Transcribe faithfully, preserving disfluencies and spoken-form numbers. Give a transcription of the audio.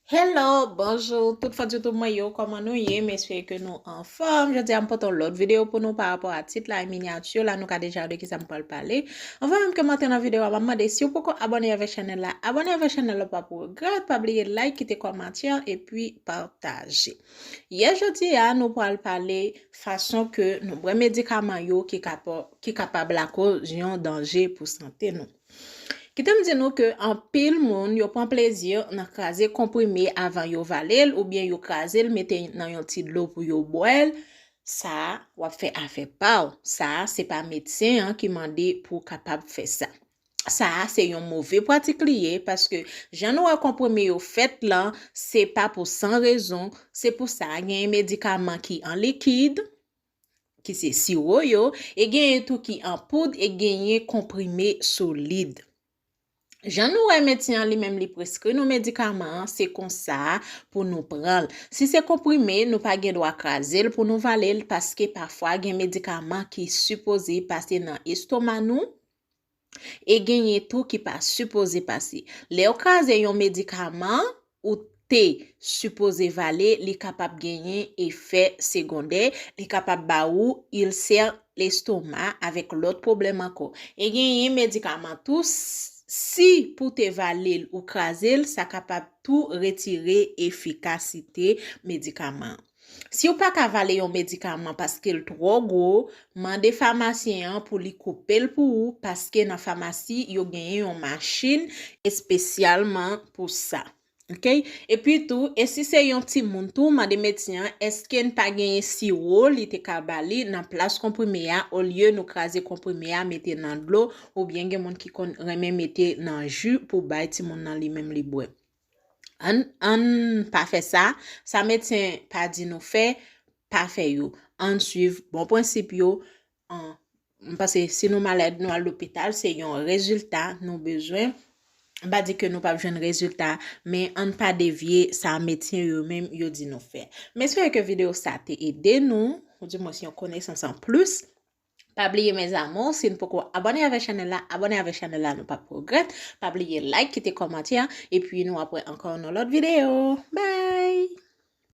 Hello, bonjou, tout fan YouTube mwen yo, kòman nou ye? M espere ke nou anfòm. Jodi a m pote yon lòt videyo pou nou pa rapò a tit la e minyati la, nou ka deja wè de kisa m pral pale. Anvan menm ke m antre nan videyo a, m ap mande si w poko abòne avèk chanèl la, abòne avèk chanèl la, pa pou regrèt, pa bliye like, kite kòmantè epi pataje. Yè jodi a, nou pral pale fason ke nou bwè medikaman yo ki kapab, ki kapab lakoz yon danje pou sante nou. Kite m di nou ke anpil moun yo pran plezi nan kraze konprime avan yo vale l oubyen yo kraze l mete nan yon ti dlo pou yo bwè l. Sa a, w ap fè afè pa w. Sa a, se pa medsen an ki mande pou w kapab fè sa. Sa a, se yon move pratik li ye, paske jan nou wè konprime yo fèt lan, se pa pou san rezon, se pou sa, genyen medikaman ki an likid, ki se siwo yo, e genyen tou ki an poud, e genyen konprime solid. Jan nou wè medsen an li menm li preskri nou medikaman an, se konsa pou nou pran l. Si se konprime, nou pa gen dwa kraze l pou nou vale l, paske pafwa gen medikaman ki sipoze pase nan estoma nou, e genyen tou ki pa sipoze pase. Lè w kraze yon medikaman, ou te sipoze vale, li kapab genyen efè segondè, li kapab ba ou ilsè lestoma avèk lòt pwoblèm ankò. E genyen medikaman tou, s-, si pou te vale l ou kraze l, sa kapab tou retire efikasite medikaman an. Si w pa ka vale yon medikaman paske l twò gwo, mande famasyen an pou li koupe l pou ou, paske nan famasi, yo genyen yon machin espesyalman pou sa. Ok? Epi tou, e si se yon timoun tou, mande medsen an, èske n pa genyen siwo li te ka ba li nan plas konprime a, olye nou kraze konprime a, mete nan dlo, oubyen gen moun ki konn renmen mete nan ji pou bay timoun nan li menm li bwè. Ann, ann pa fè sa. Sa medsen pa di nou fè, pa fè yo. Ann swiv bon prensip yo. An, m panse si nou malad, nou al lopital, se yon rezilta nou bezwen. M pa di ke nou p ap jwenn rezilta, men ann pa devye sa medsen yo menm yo di nou fè. M espere ke videyo sa te ede nou, ou di mwen se yon konesans an plis. Pa bliye, mes amours, si n poko abòne avèk chanèl la, abòne avèk chanèl la, nou p ap regrèt. Pa bliye like, kite kòmantè, epi nou ap wè ankò nan lòt videyo. Bye!